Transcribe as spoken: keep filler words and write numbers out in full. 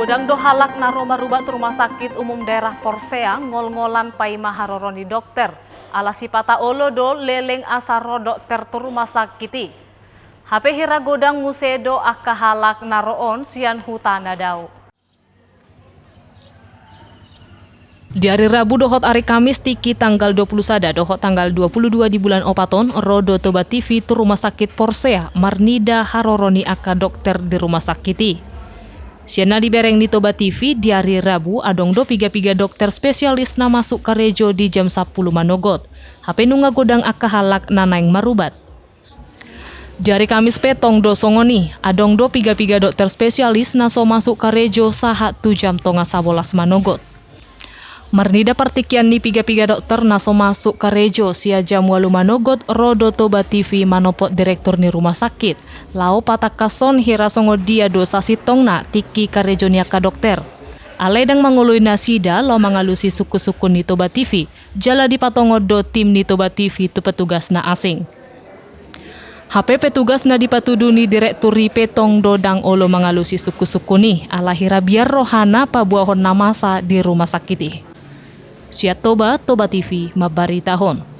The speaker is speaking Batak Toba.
Godang do halak na ro marubat tu Rumah Sakit Umum Daerah Porsea ngolngolan paima haroro ni dokter. Ala sipata olo do leleng asa ro dokter tu rumah sakit i. Hape hira godang muse do angka halak na ro on sian huta na dao. Di ari Rabu dohot ari Kamis tingki tanggal dua puluh sada dohot tanggal dua puluh dua di bulan opat on, ro do Toba T V tu Rumah Sakit Porsea marnida haroro ni angka dokter di rumah sakit i. Sian na dibereng ni Toba T V, di ari Rabu adong do piga-piga dokter spesialis na masuk karejo di jam sampulu manogot. Hape nunga godang angka halak na naeng marubat. Di ari Kamis pe tong do songon i, adong do piga-piga dokter spesialis na so masuk karejo sahat tu jam tonga sabolas manogot. Marnida partingkian ni piga-piga dokter na so masuk karejo sian jam ualu manogot, ro do Toba T V manopot direktur ni rumah sakit laho patangkashon hira songon dia do sasintongna tingki karejo ni angka dokter. Alai ndang mangoloi nasida laho mangalusi sungkun-sungkun ni Toba T V, jala dipatongon do tim ni Toba T V tu petugas na asing. Hape petugas na dipatudu ni direktur i pe tong do ndang olo mangalusi sungkun-sungkun i, ala hira biar rohana paboahon na masa di rumah sakit i. Sian Toba, Toba T V mambaritahon.